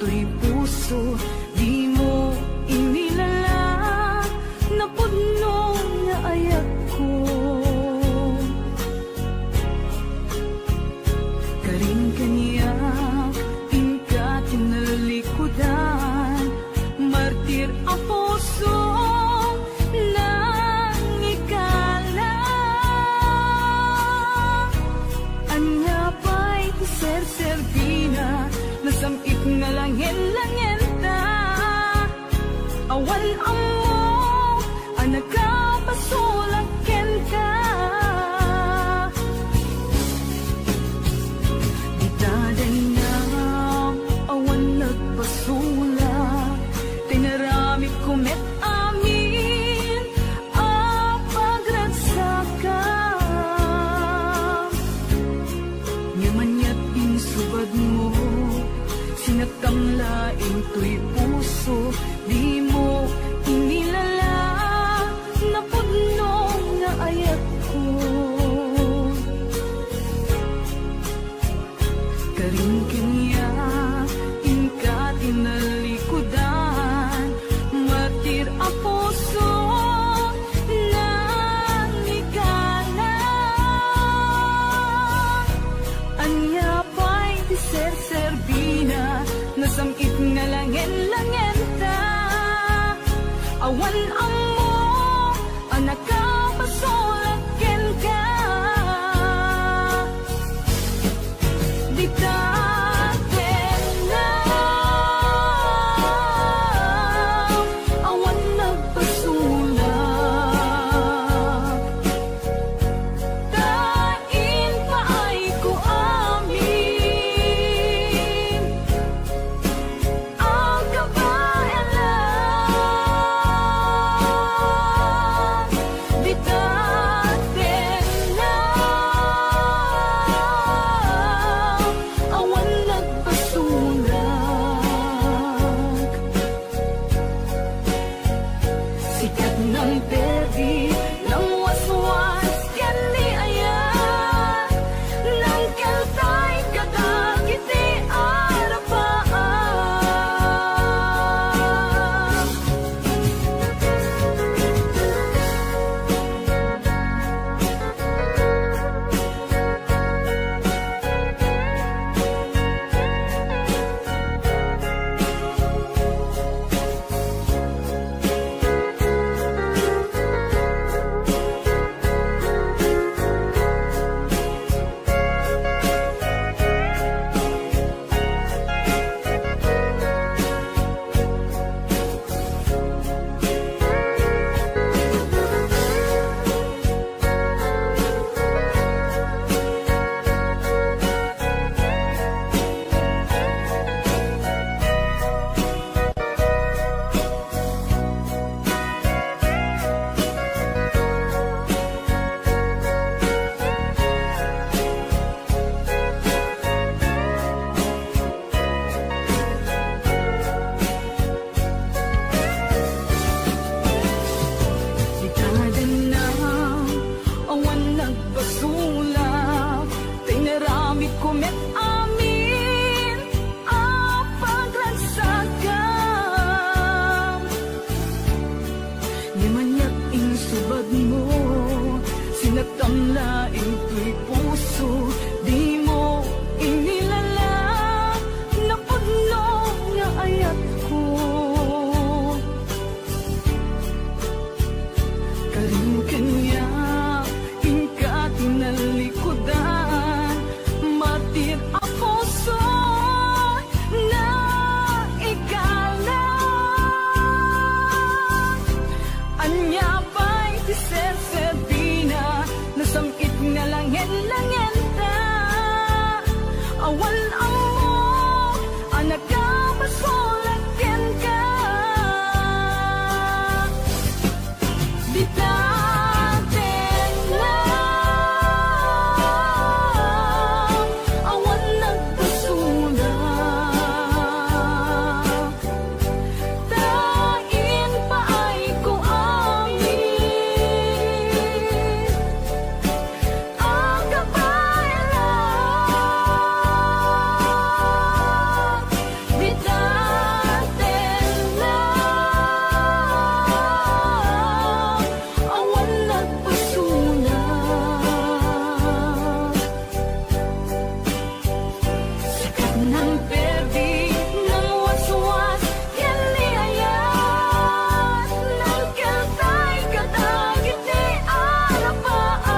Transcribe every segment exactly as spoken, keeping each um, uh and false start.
toy puso, dimo inilala, napudno nga ayatko. Karin kaniak, inka tinalikudan, martir a puso, nangikala. Ania pay ti serserbina, nasam-it nga langen-langenta. Awan ammo a nakapasulak kenka. Dita dengngam, awan nagpasulak, tinaramidko met amin a pagragsakam. Ngem aniat insubadmo, sinaktam laeng toy puso, dimo inilala, napudno nga ayatko. Karin kaniak, inka tinalikudan, martir a puso, nangikala. Ania pay ti serserbina, nasam-it nga langen-langenta. Awan ammo a nakapasulak kenka. Dita dengngam, awan nagpasulak, ta impaayko amin a kabaelan. Dita dengngam, awan nagpasulak. Sikat nang perdi, nang waswas ken ni ayat, nang kaltay kadagiti arapaam. Dita dengngam, awan nagpasulak, ta inaramidko met amin a pagragsakam. Ngem aniat insubadmo, sinaktam laeng toy puso, dimo inilala, napudno nga ayatko. Karin kaniak, inka tinalikudan, martir a puso, nangikala. Ania pay ti serserbina, nasam-it nga langen-langenta. Awan ammo a nakapasulak kenka. Dita dengngam, awan nagpasulak, ta impaayko amin a kabaelan. Nangperdi, nangwaswas ken ni ayat, nangkeltay kadagiti arapaak.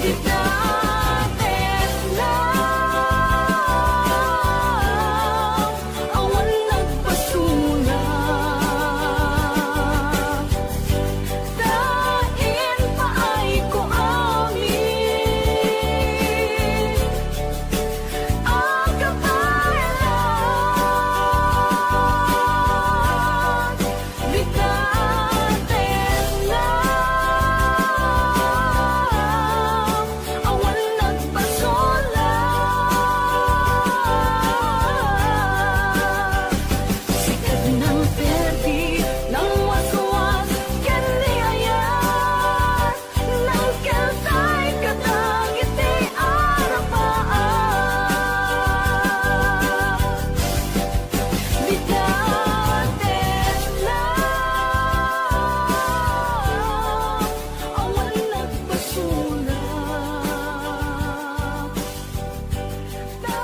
Dita tesnaw, awan nagpasulak. Ta impaayko amin a kabaelan. Dita tesnaw, awan nagpasulak. Sika ti nangperdi, nangwaswas ken ni ayat, nangkeltay kadagiti arapaak. Dita tesnaw, awan nagpasulak. Ta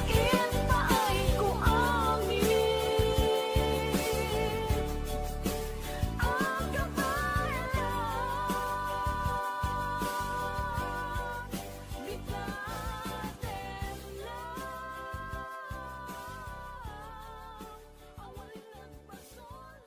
impaayko amin a kabaelan. Dita tesnaw, awan nagpasulak.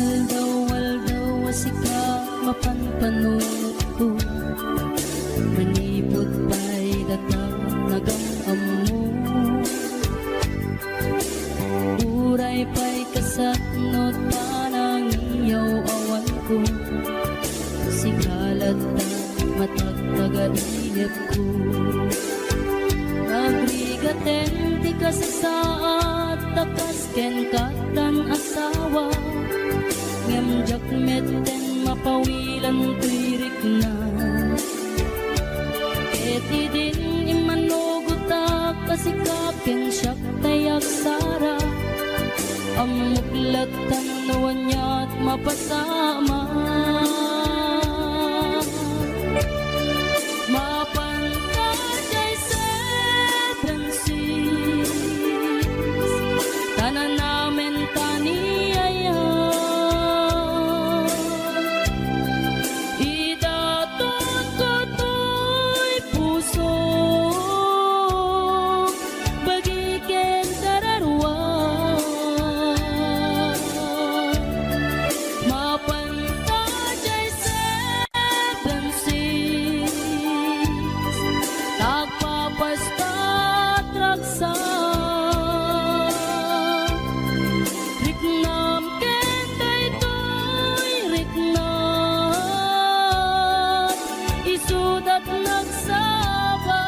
Aldaw-aldaw a sika mapanpanunotko, manipud pay data nagam-ammo. Uray pay kasano ta nangiyaw-awanko, sika latta matagtagainepko. Nagrigaten ti kasasaad ta kas ken kattan asawa, ngem diak metten mapawilan toy rikna. Ket idin immanugotak a sika ken siak tay agsara, ammok lattan no aniat mapasamak. Mapan ka jay seven six, ta nanamen ta ni ayat. Idatotko toy pusok, bagi ken kararuak. Mapan ta jay seven six, ta agpapastat ragsak. Riknam ken daytoy riknam, isudat nagsaba.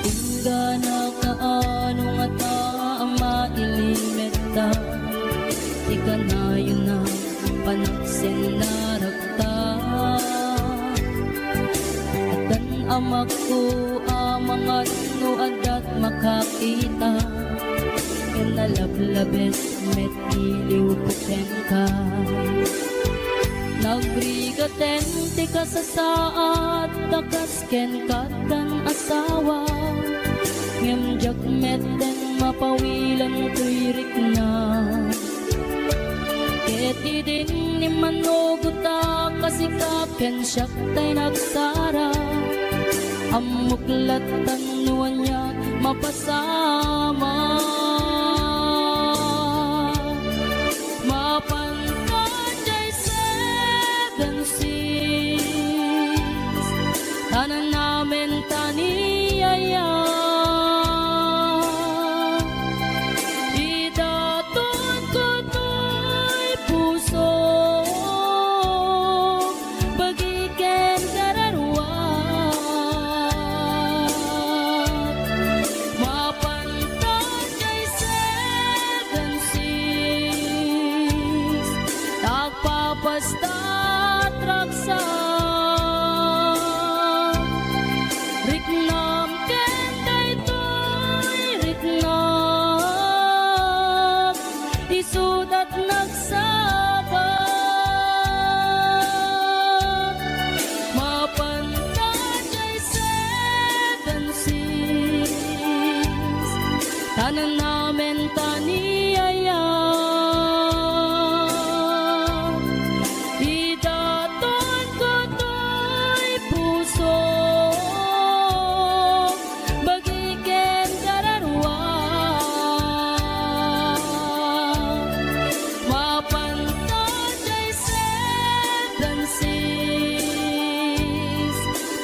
Inggana kaano ngata a mailimetta ti kanayon a panagsennarakta. Addan amakko a mangan no addat makakita, ken nalablabes met iliwko kenka. Nagrigaten ti kasasaad ta kas ken kattan asawa, ngem diak metten mapawilan toy rikna. Ket idin immanugotak a sika ken siak tay nagsara, ammok lattan no ania mapasamak. Mapan ka jay seven six, Riknam ken daytoy riknam, isudat nagsaba. Mapanta jay Seven Seas, tanan namen ta ni aya. Idaton ko toy puso, bagi ken kararua. Mapanta jay Seven Seas,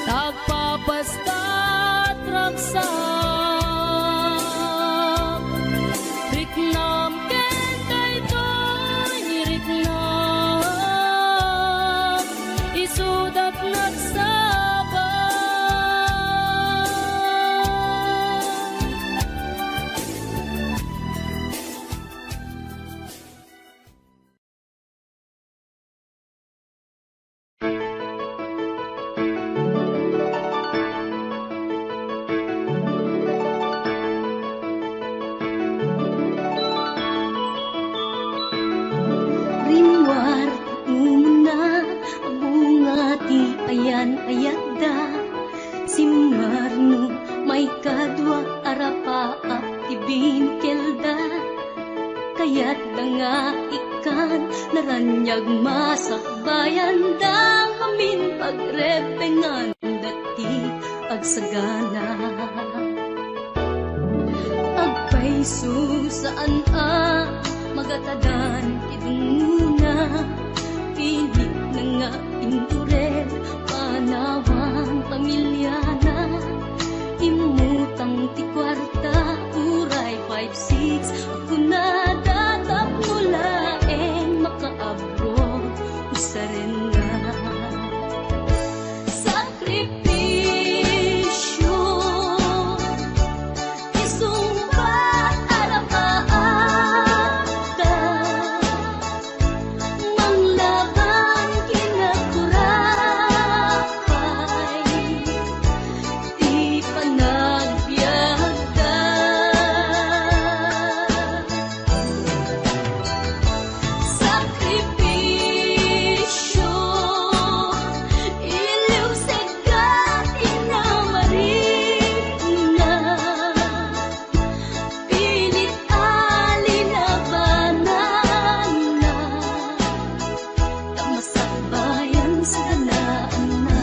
tagpapastat ragsak. Riknam ken daytoy riknam, isudat nagsaba. Rimmuar ti umuna a bunga ti ayan-ayatda. Simmarno maikadua a rapaap ti binukelda. Kayatda nga ikkan naraniag masakbayan, dangamin pagrebbenganda ti agsagana. Agpayso saan a magatadan ti dungngona, pinitna nga inturel panawan pamiliana. Immutang ti kuarta, uray five six, kunada tapno laeng makaabroad, usarenna. Sakripisio, isungbat a rapaapda. Manglaban ken agkurapay ti panagbiagda. Sakripisio, iliwsegda ti namarikna. Pilit a linabananna, ta masakbayan saganaanna.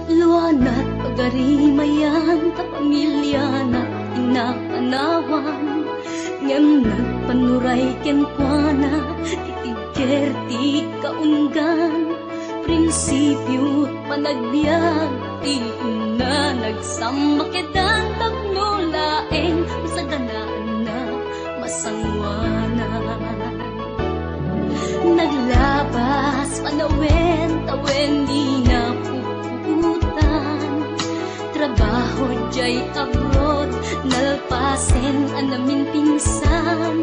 Luanat pagarimayan ta pamiliana ti napanawan, ngem nagpanuray kenkuana ti tigger ti kaunggan. Prinsipio panagbiag ti inna, nagsammakedan tapno laeng masaganaanna, masangoanan. Naglabas panawen, tawen dina puputan. Trabaho jay abroad, nalpasen a naminpinsan.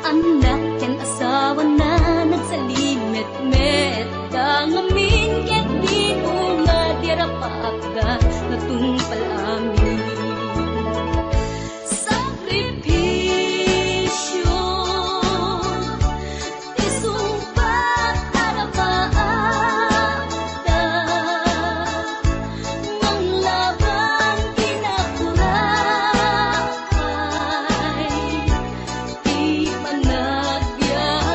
Annak ken asawana nagsalimetmet. Dangamin ket di unga ti rapaapda, natungpal amin. Sakripisio, isungbat a rapaapda, manglaban kinakurapay. Ti panagbiag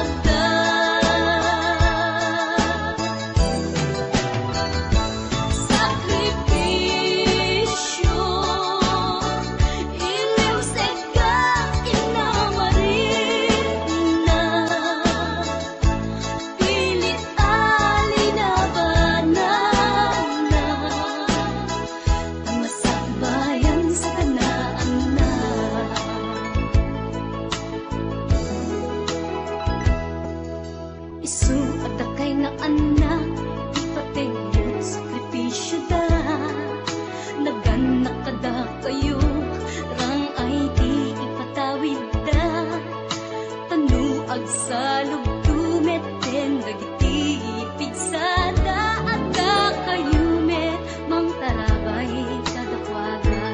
Agsalubto met ken dagiti pigsada, adda kayo met mangtarabay kadakuada.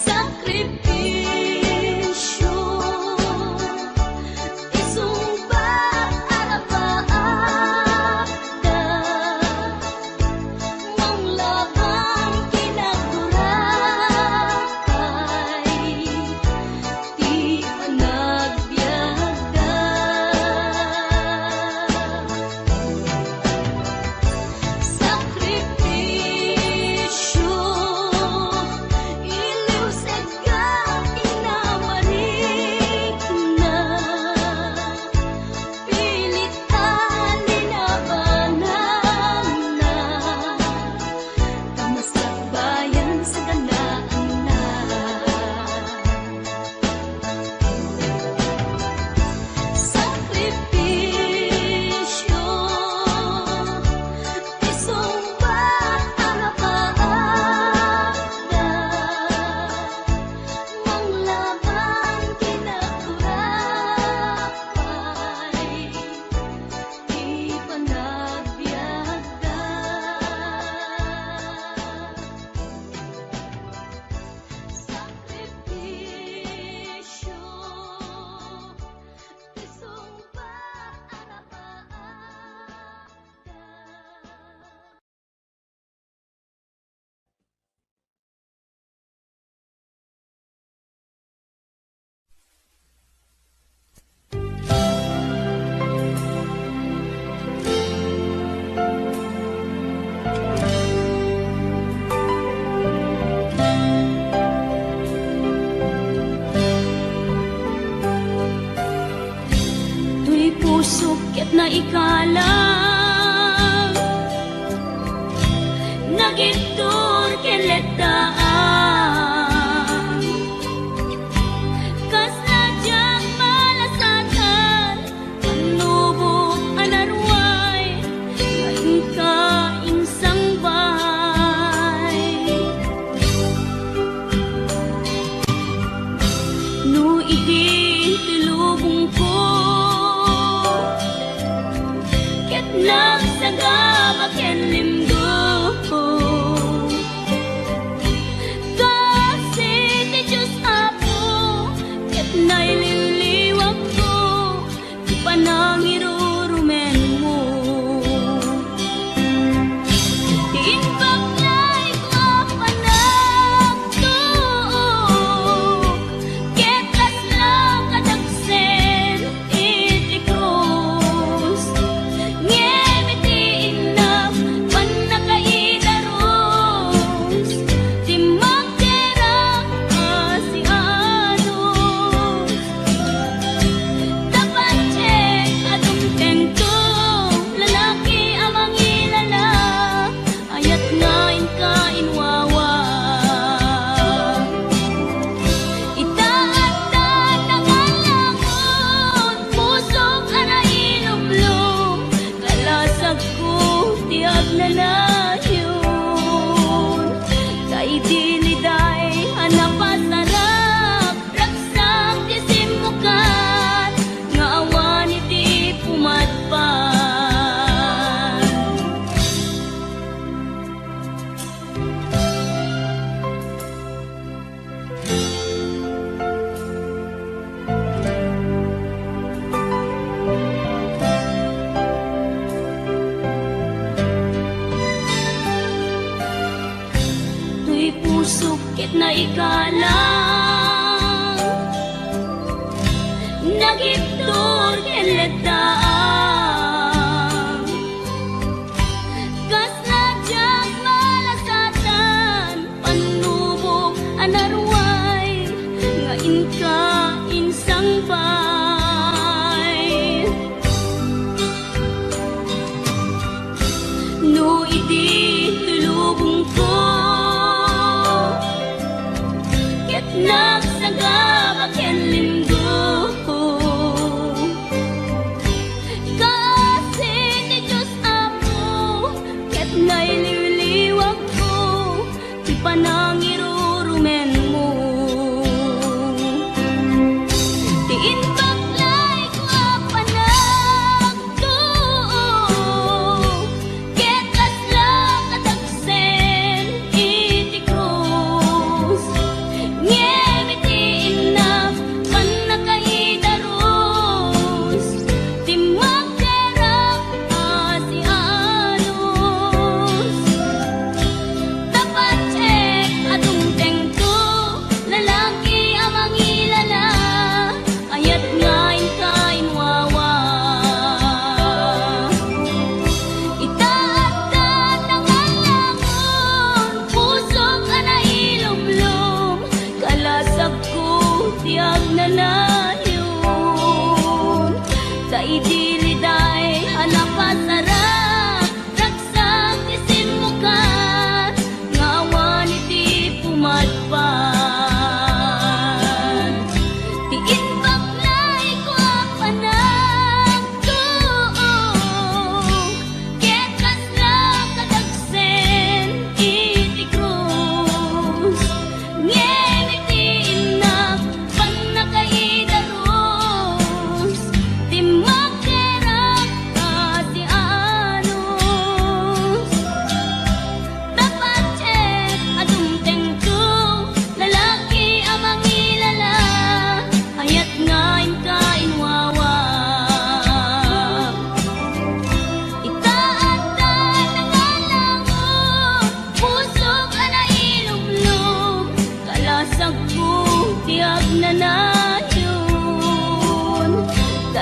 Sakripisyo, isungbat a rapaatda, manglaban ken agturabay ti panagbiagda. Sakripisyo, iliwsegda ti namarikna, pilit a linabananna, ta masakbayan saganaanna. Sakripisyo, isungbat a rapaatda, manglaban ken agturabay ti panagbiagda. Sakripisyo, isungbat a rapaatda. Toy pusok ket naikalang, nagibtur ken leddaan. Kasla diak malasatan, pannubok a naruay, nga inka insangbay. No idi ti lubongko ket nagsagaba ken limgo, kasi ti Dios, Apo, ket nailiwliwakko ti panangirurumenmo. Ti imbag nga isu a panagtuok, ket kasla kadagsen iti krus. Ngem iti innak pannakaidarus, dimmakder a sianus. Tapno ket adun kenka lalaki a mangilala, ayat nga inka inwawa. Ita adda nangalangon, pusok a nailublo, kalasagko ti agnanayon. Ta idi liday a napasarap, ragsak ti simmukan nga awan iti pumadpad. Toy pusok ket naikalang, nagibtur ken leddaan. Kasla diak malasatan, pannubok a naruay, nga inka insangbay. No idi ti lubongko ket nagsagaba ken limgo,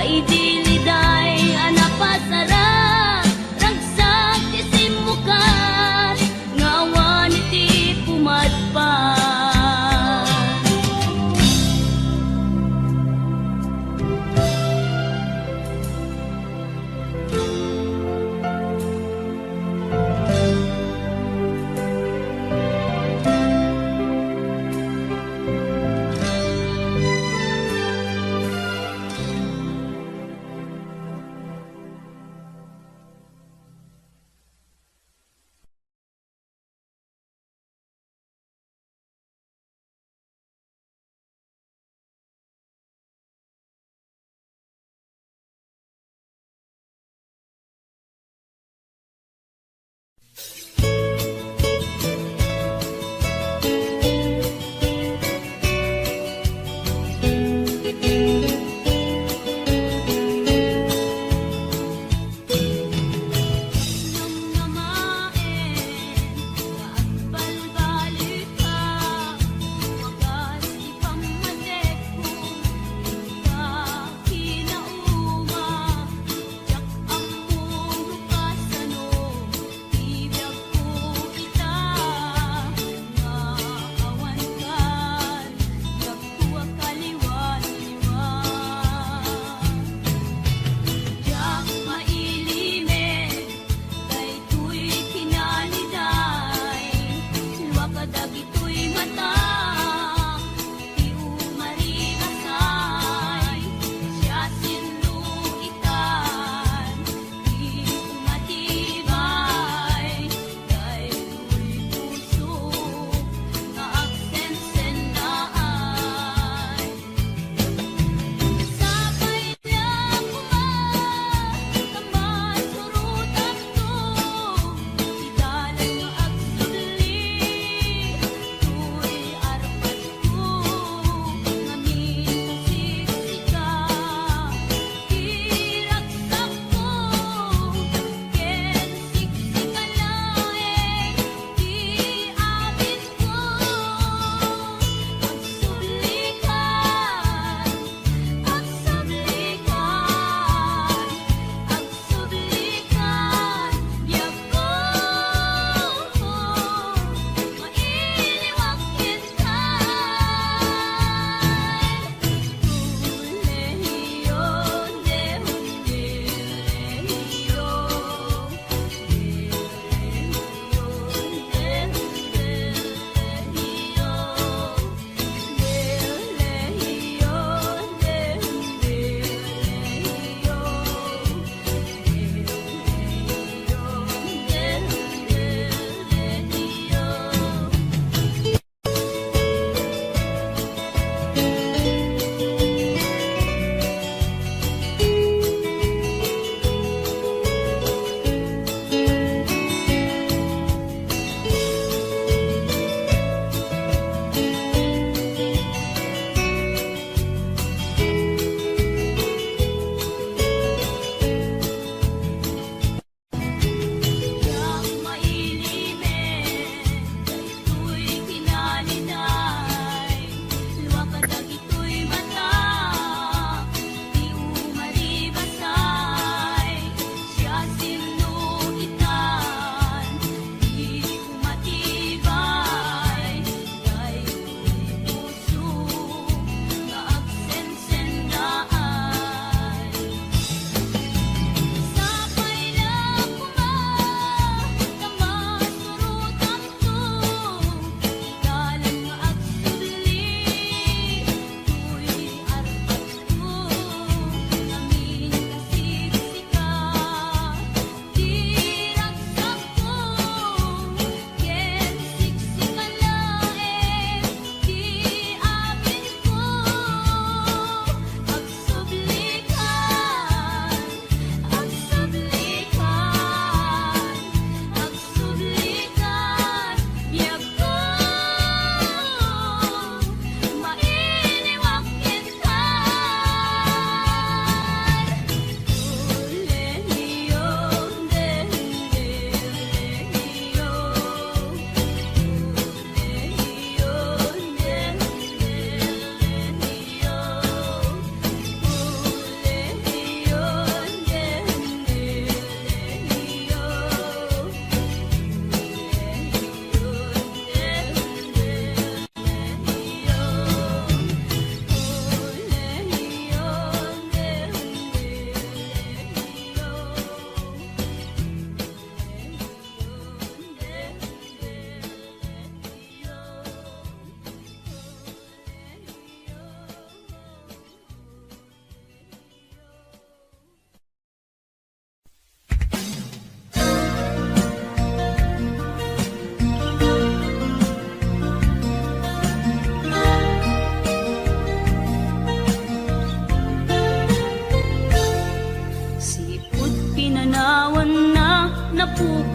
Idi liday a napasara, ragsak ti simmukat nga awan iti pumadpad.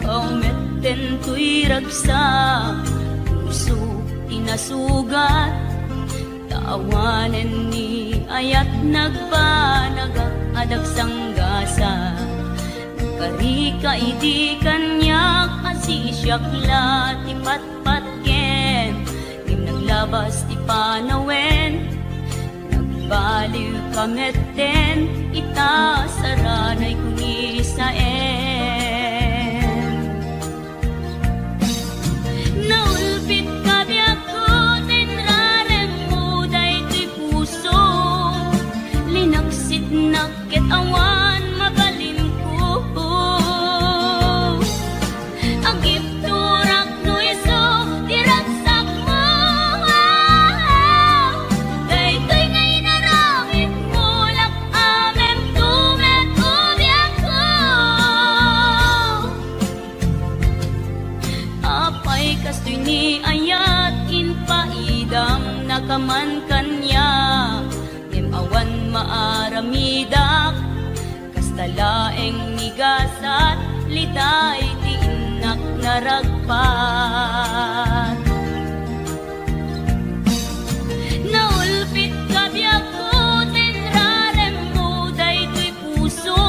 Kaw metten toy ragsak, puso ti nasugat. Ta awanen ni ayat nagbanagak a dagsanggasat. Nagkarika idi kaniak a siak la ti patpatgen, ngem naglabas ti panawen. Nagbaliwka metten ita saranay ko ni Saen. Naulpitka biagko, tinraremmo daytoy puso. Linaksitnak ket awan mabalinko. Agibturak no isu ti ragsakmo. Daytoy nga inaramidmo, lak-amem to met biagko. Apay kastoy ni ayat, impaidam nakaman kaniak, ngem awan maaramidak. Kasta laeng ni gasat, liday ti innak naragpat. Naulpitka biagko, tinraremmo daytoy puso.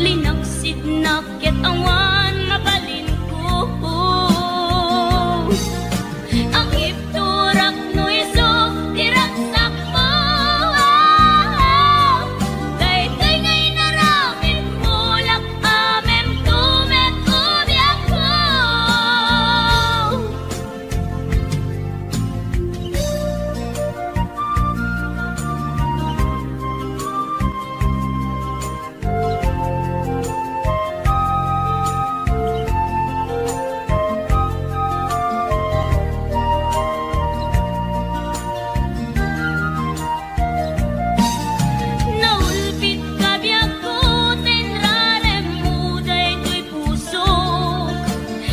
Linaksidnak ket awan mabalinko. Agibturak no isu ti ragsakmo. Daytoy nga inaramidmo, lak-amem to met biagko. Naulpitka biagko, tinraremmo daytoy puso.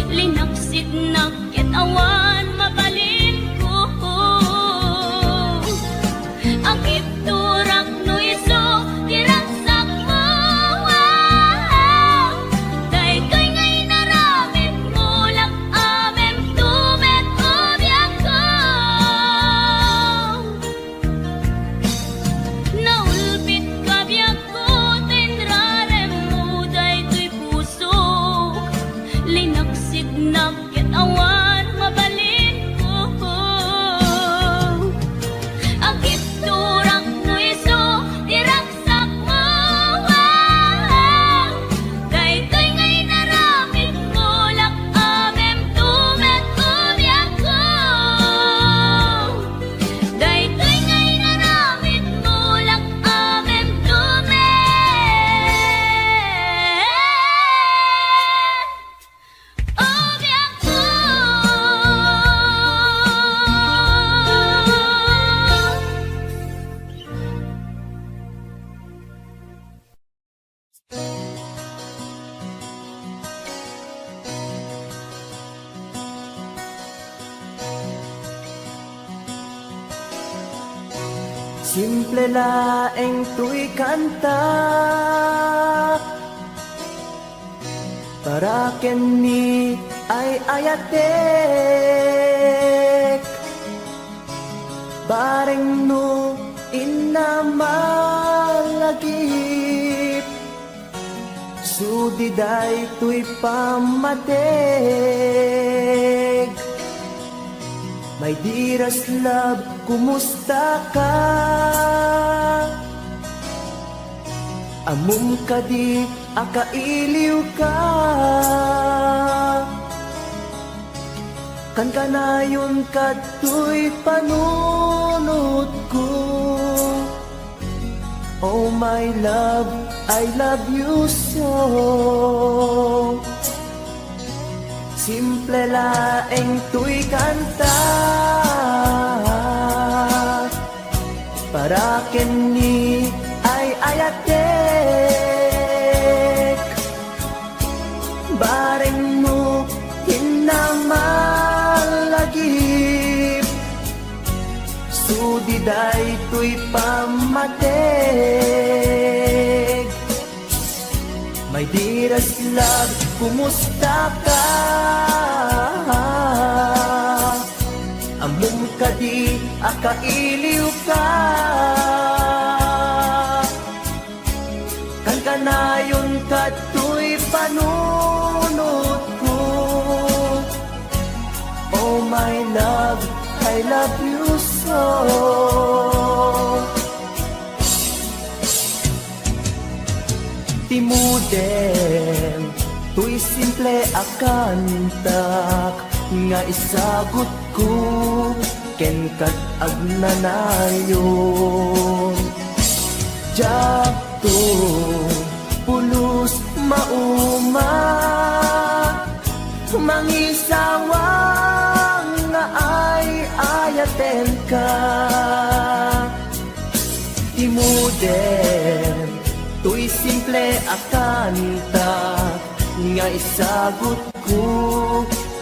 Linaksidnak ket awan mabalinko. Agibturak no isu ti ragsakmo. Daytoy nga inaramidmo, lak-amem to met biagko. Naulpitka biagko, tinraremmo daytoy puso. Linaksidnak ket awan mabalinko. Agibturak no isu ti ragsakmo. Daytoy nga inaramidmo, lak-amem to met biagko. Daytoy nga inaramidmo, lak-amem to met. O biagko. Simple laeng toy kanta. Para ken ni ay-ayatek, bareng no inna malagip, sudi daytoy pammateg. My dearest love, kumusta ka? Ammom kadi a kailiwka? Kankanayon kadtoy panunotko. Oh my love, I love you so. Simple laeng toy kanta. Para ken ni ay-ayatek, bareng no inna malagip, sudi daytoy pammateg. My dearest love, Kumusta ka? Ammom kadi a kailiw ka? Kankanayon kadtoy panunotko. Oh my love, I love you so. Ti modem toy simple a kantak nga isagutko ken kad agnanayon. Diakto pulos mauma, mangisawang nga ay-ayatenka. Ti modem toy simple a kanta nga isagutko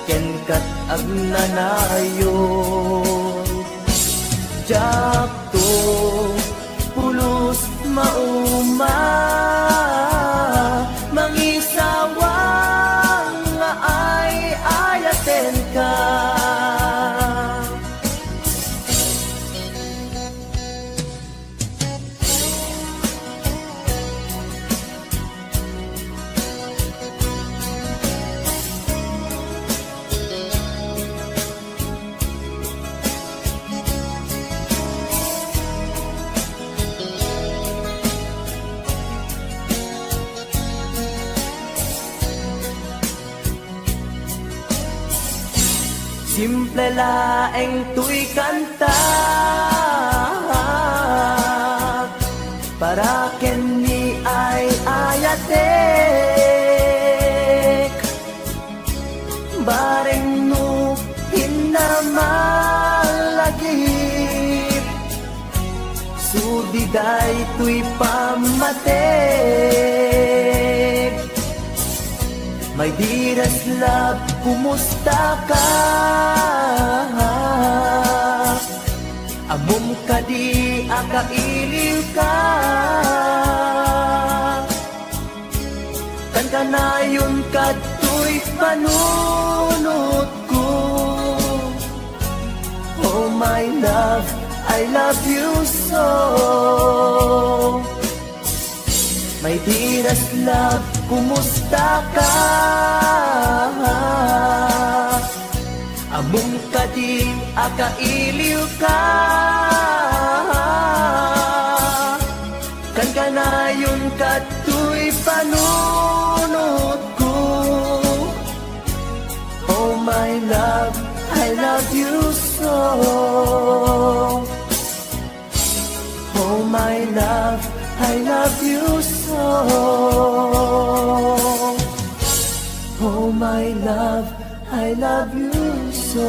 ken kat agnanayon. Diakto pulos mauma, mangisawang nga ay-ayatenka. Simple laeng toy kanta para ken ni ay-ayatek. Bareng no inna malagip, sudi daytoy pammateg. My dearest love, kumusta ka? Ammom kadi a kailiw ka? Kankanayon kadtoy panunotko. Oh my love, I love you so. My dearest love, kumusta ka? Ammom kadi a kailiw ka? Kankanayon kadtoy panunotko. Oh my love, I love you so. Oh my love, I love you so. Oh my love, I love you so.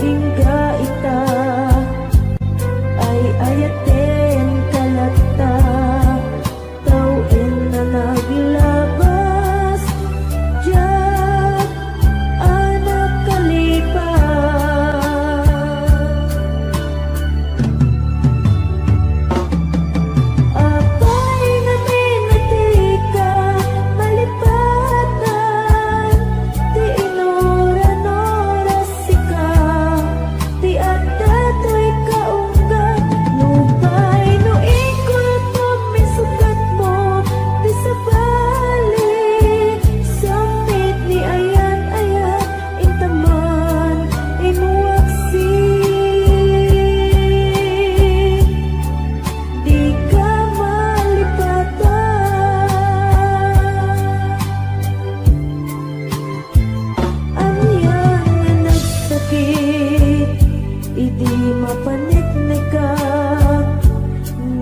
Ingga ita, ay-ayatenka latta, tawen a naglabas, diak a nakalipat. Apay ngamin a dika malipatan ti inuran-oras sika ti adda toy kaunggat. Nupay no ikurpom, insukatmo ti sabali, sammit ni ayat-ayat, intaman, inwaksi. Dika malipatan. Ania nga nagsakit idi mapaneknekak,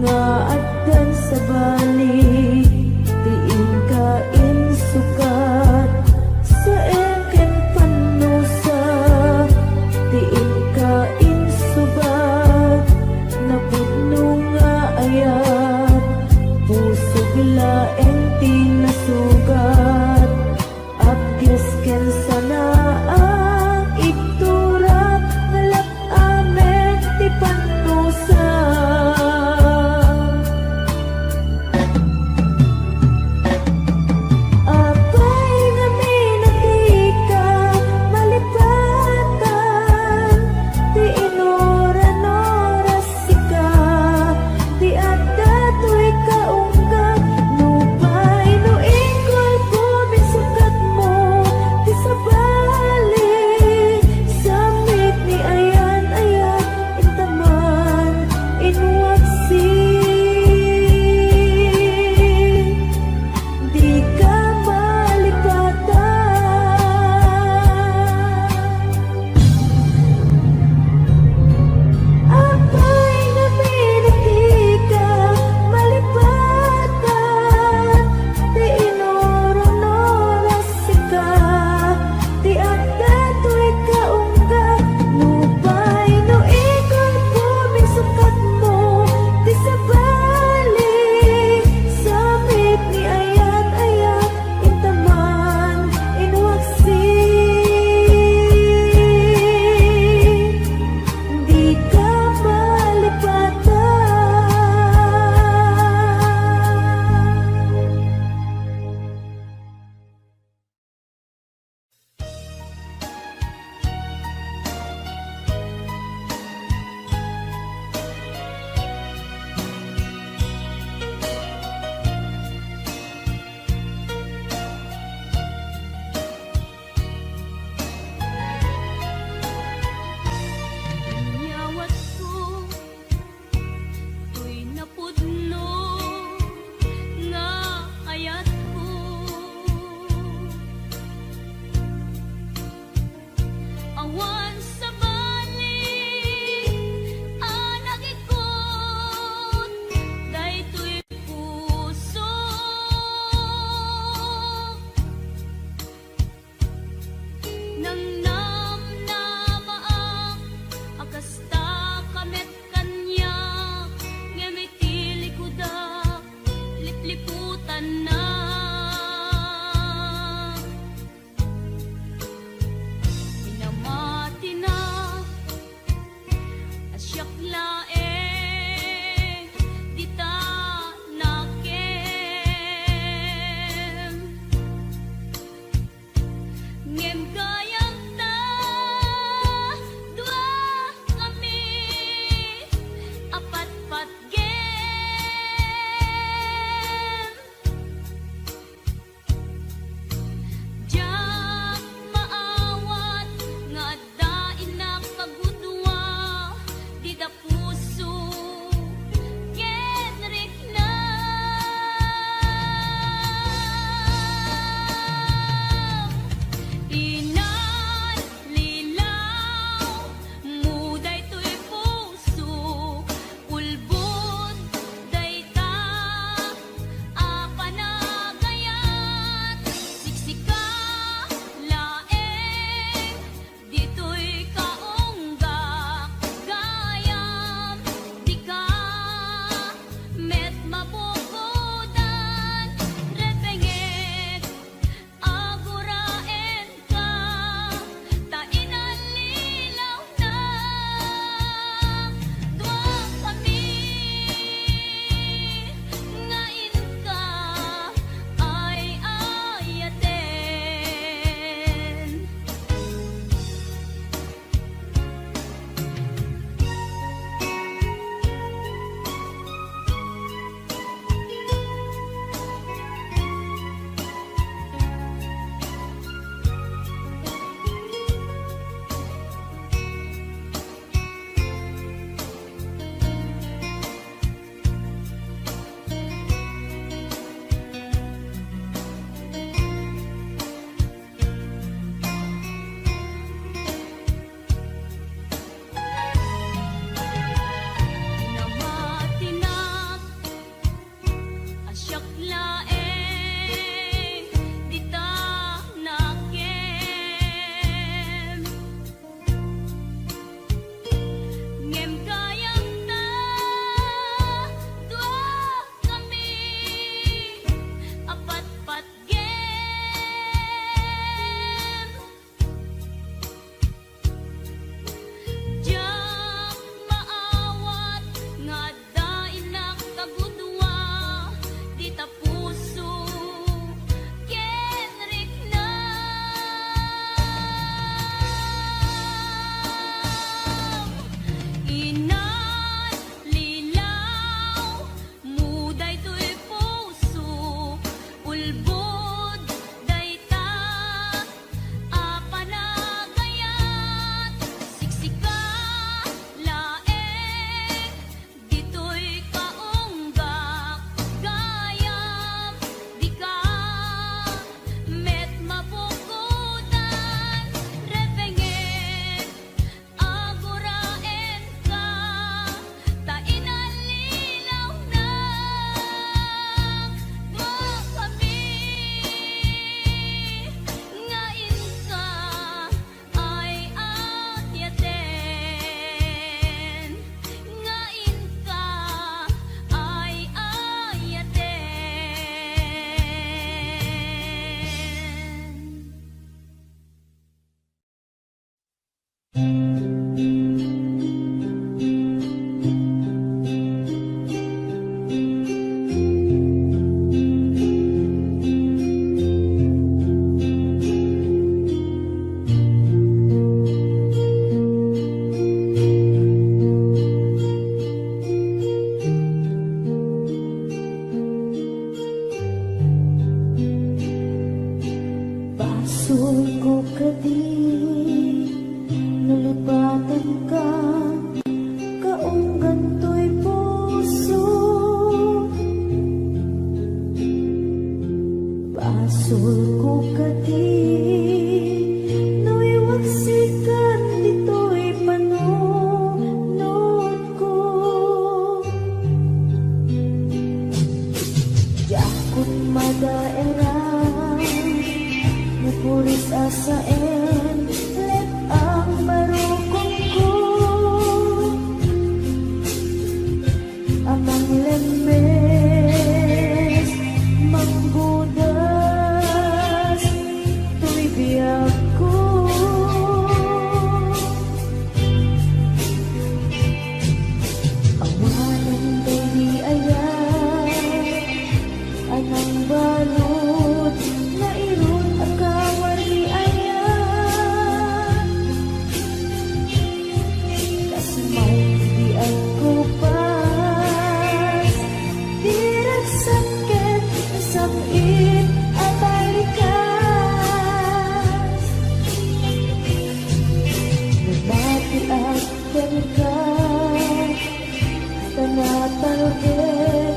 nga addan sabali ti inka insukat, saem ken pannusa ti inka insubat, napudno nga ayat, pusog laeng ti nasugat. Apges ken sanaak, igturak nga lap-amek ti pannusa. kenka, ta natalged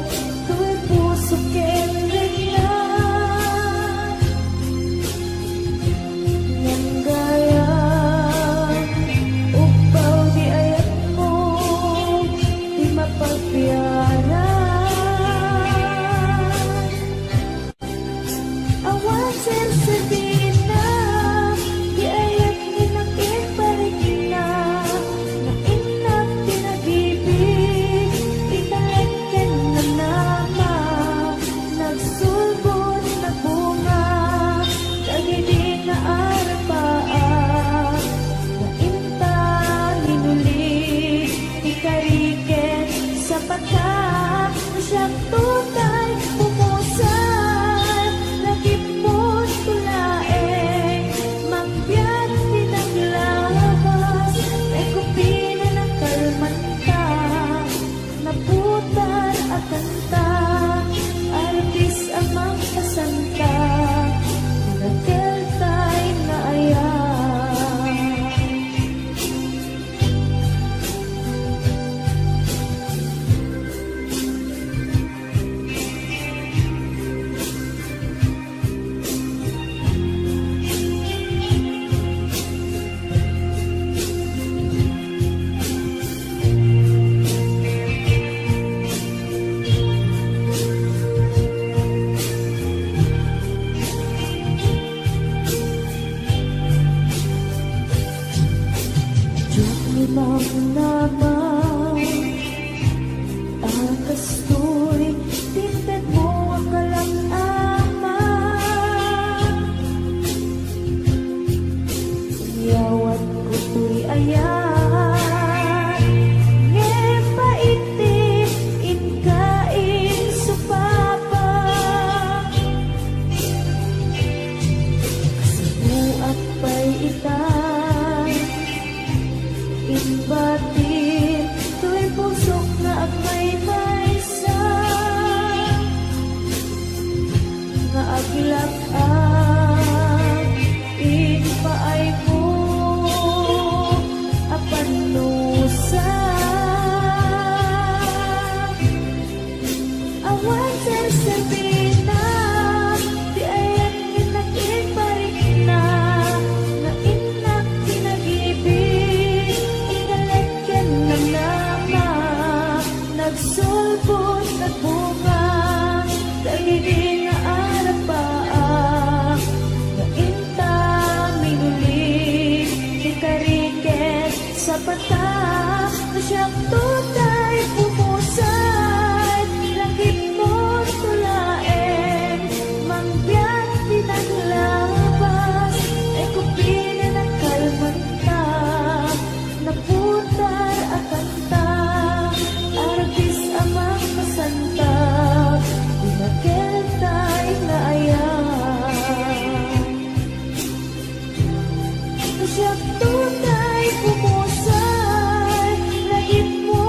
toy puso ken rikna. Ngem gayam, ugpaw ti ayatmo, ti mapagbiaran. Awan serserdina ti ayat nga nakiparikna, nainnak ti nagibig, italek ken nanama, nagsulbod, nagbunga, dagidi nga arapaak, nainta, linuli, ti kari ken sapata. No siak totay pumusay, nagipon to laeng, mangbiag ti naglabas, ekupina nakalmanta, naputar a kanta, artis a mangpasanta, nakeltay nga ayat. Diak ni mangnama a kastoy ti intedmo a kalang-ama. Inyawatko toy ayat, ngem pait ti inka insupapa. Kasapuak pay ita, imbatin toy pusok nga agmaymaysa, nga aglak-ak impaaymo a pannusa. Awan serserdina ti ayat nga nakiparikna, nainnak ti nagibig, italek ken nanama, nagsulbod, nagbunga, dagidi nga arapaak, nainta, minuli, ti kari ken sapata. No siak totay pumusay, lakipmo to laeng, mangbiag ti naglabas, ekupina nakalmanta, naputar a kanta, artis a mangpasanta, ti nakeltay nga ayat. No siak totay pumusay, lakipmo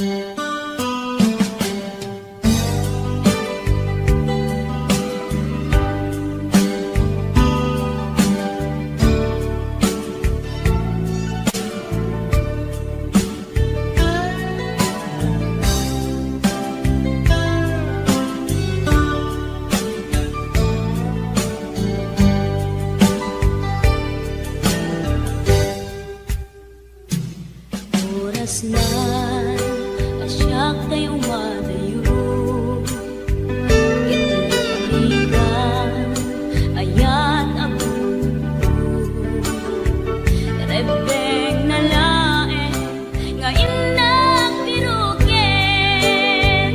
Oras na a siak tay umadayo. Iti rigat, ayat a bukod. Rebbengna laeng nga innak piruken,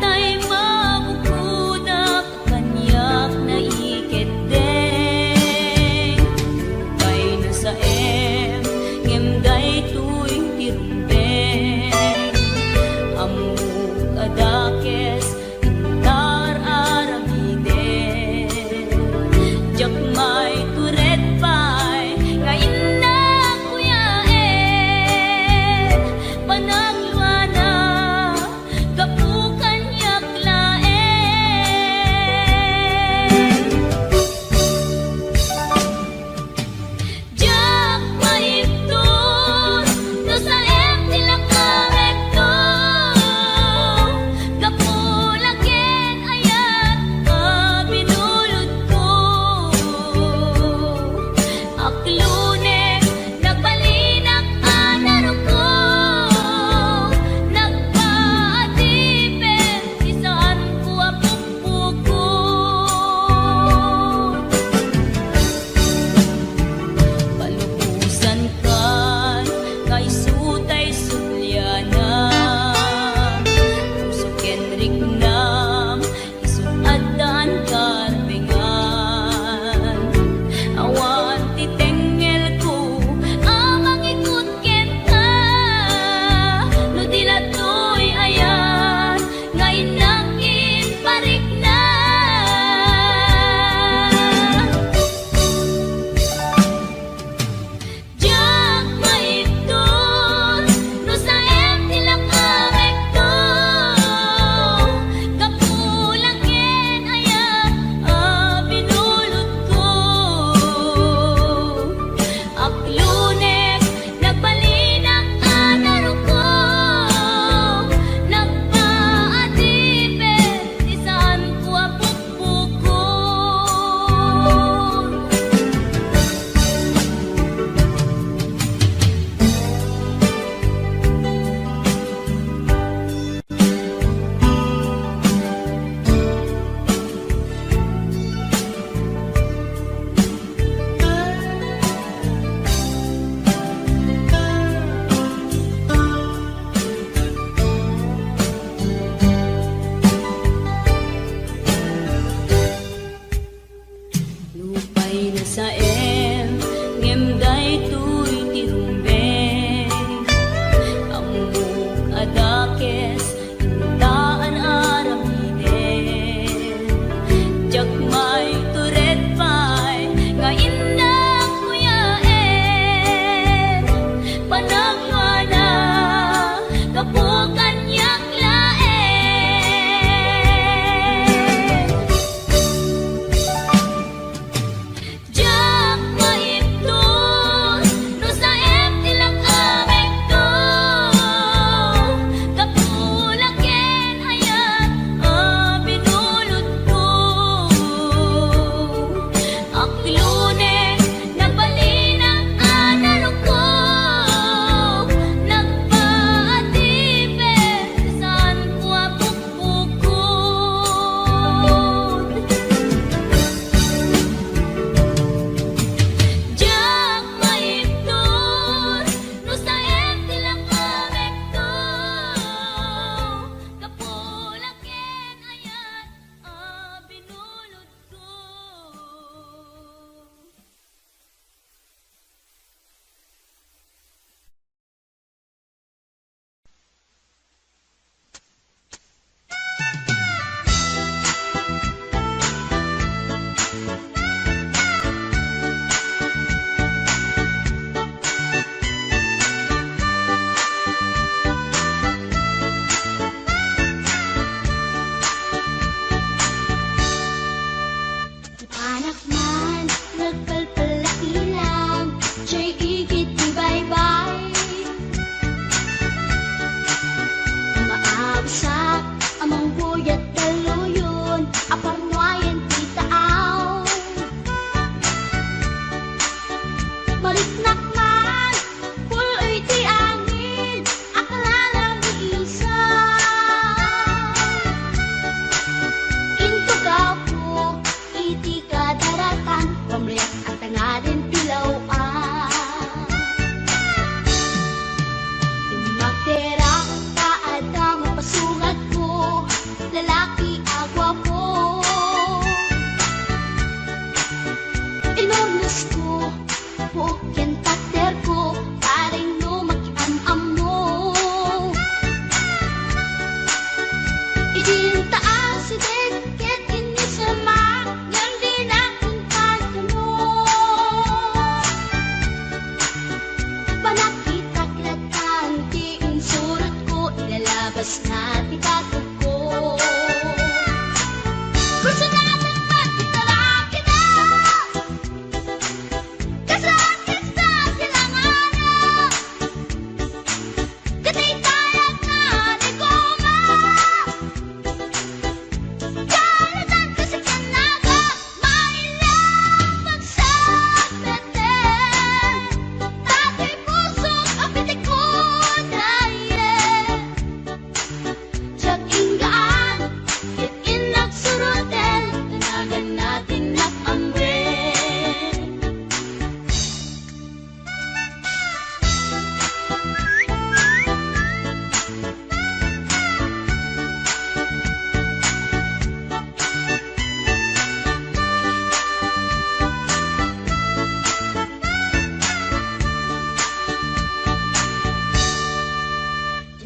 tay mabukodak kaniak naikeddeng. Kay nasaem, ngem daytoy ti rumbeng. Ammok a dakes, intar aramiden. Diak maitured pay nga innak kuyaen. Panagluana, gapu kaniak laeng. Diak maibtur no saem ti lakamekto, gapu la ken ayat a binulodko. Aklunek, nagbalinak a naruko, nagpaadipen ti saanko a pukpukot. Palubosankan nga isu tay sublianam, puso ken riknam, isu addaan karbengan. Awan ti tengngelko a mangikut kenka, no di la toy ayat nga innak imparikna. Diak maibtur no saem ti lakamekto, gapu la ken ayat a binulodko. Aklunek, nagbalinak a naruko, nagpaadipen ti saanko a pukpukot. Nupay nasaem, ngem daytoy ti rumbeng. Ammok a dakes, intaan aramiden. Diak maitured pay nga innak kuyaen. Panagluana, gapu kaniak laeng. Diak maibtur no saem ti lakamekto, gapu Kas na ti katedko. Personal man ti talakida. Kas artista ti langana. Ket itayag na ni Goma. Kaladan kasi kanaga. Maila pagsapeten. Datoy pusok a pitikon, aye. Diak inggaan, ket innak suroten, tanagan natin nak amwen.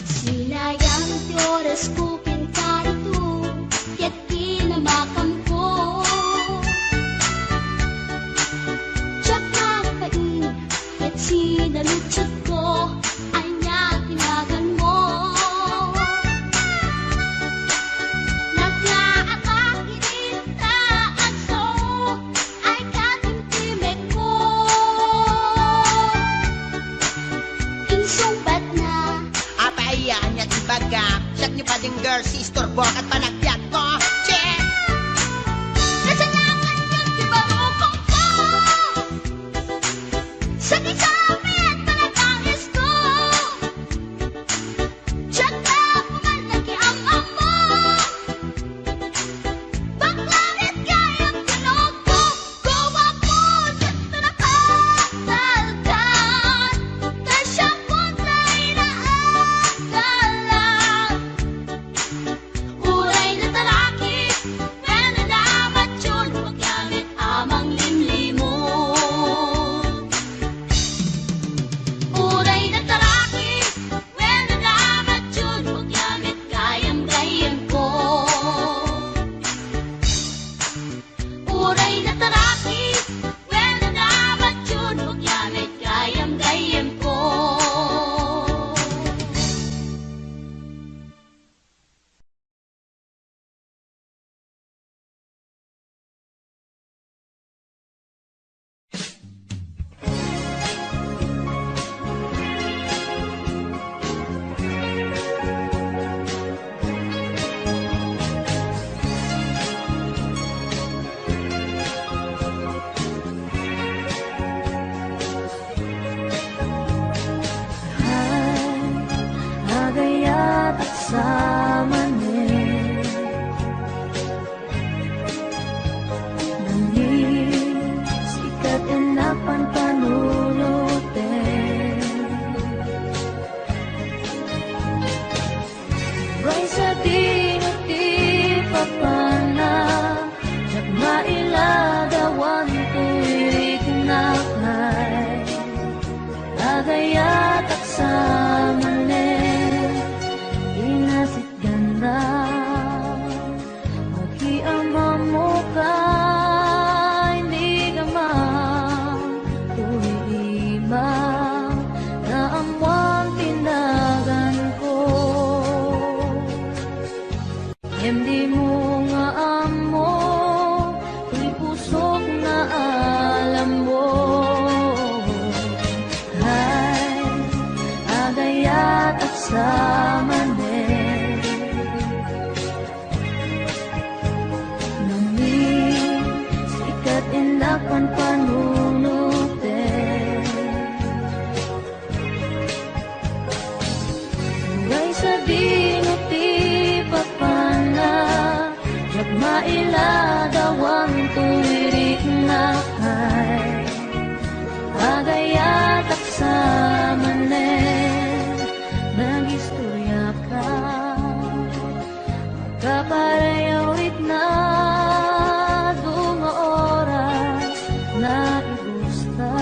Sinayang ti orasko ken karito, ket kinamakamko. Diak nagpain, ket sinaludsodko, ania ti naganmo? Naglaaka idi ta agso, ay katimtimekko. Insungbatna. Apay, ania ti bagam? Siak ni Pading Girl, si istorbo ket panagbiagko. Che! Kasanakan ket ti barukongko. Sakisapit panagangisko. Diak la pumal nakiam-ammo. Bakla met gayam tinuktok. Guwapo sa tinapatalkan. Kasya putay na agalan. Uray natalaki, wenno namatyol, magamit a manglimlimon. Uray natalaki, wenno namatyol, magamit gayam-gayamko. Uray natalaki, wenno namatyol, magamit gayam-gayamko. Ay, agayatak sa manen. Nangin, sikat ennak panpanunoten. Uray sadino ti papanna, diak mailadawan toy riknak ay. Agayatak sa manen, inasitganna. Nakiamammo ka, inigam toy ima, naammoam ti naganko. Ngem dimo nga ammo toy pusok nga alammo. Ay, agayatak sa manen. Nangin, sikat ennak panpanunoten. Uray sadino ti papanna, diak mailadawan toy riknak ay. Agayatak sa manen, nagistoriaka. Kaparayaw riknak adu nga oras, naibusta,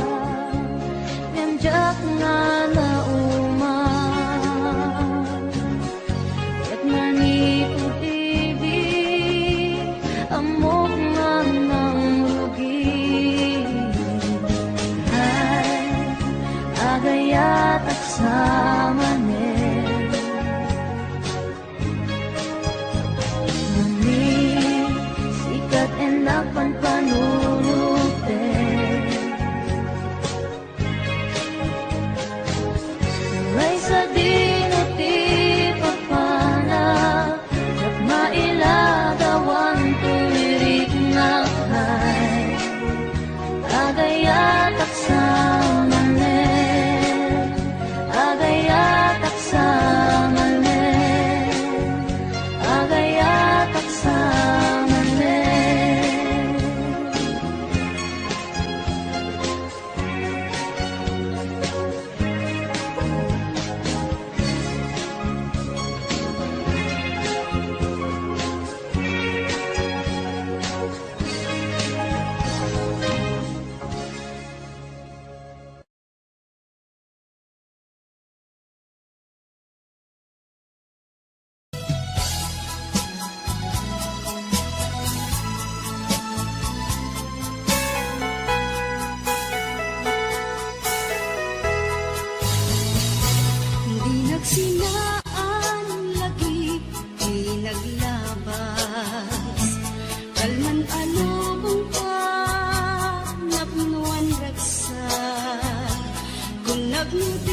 ngem diak nga nauman. Ket manipud idi, ammok nga nangrugi. Ay, agayatak sa manen. It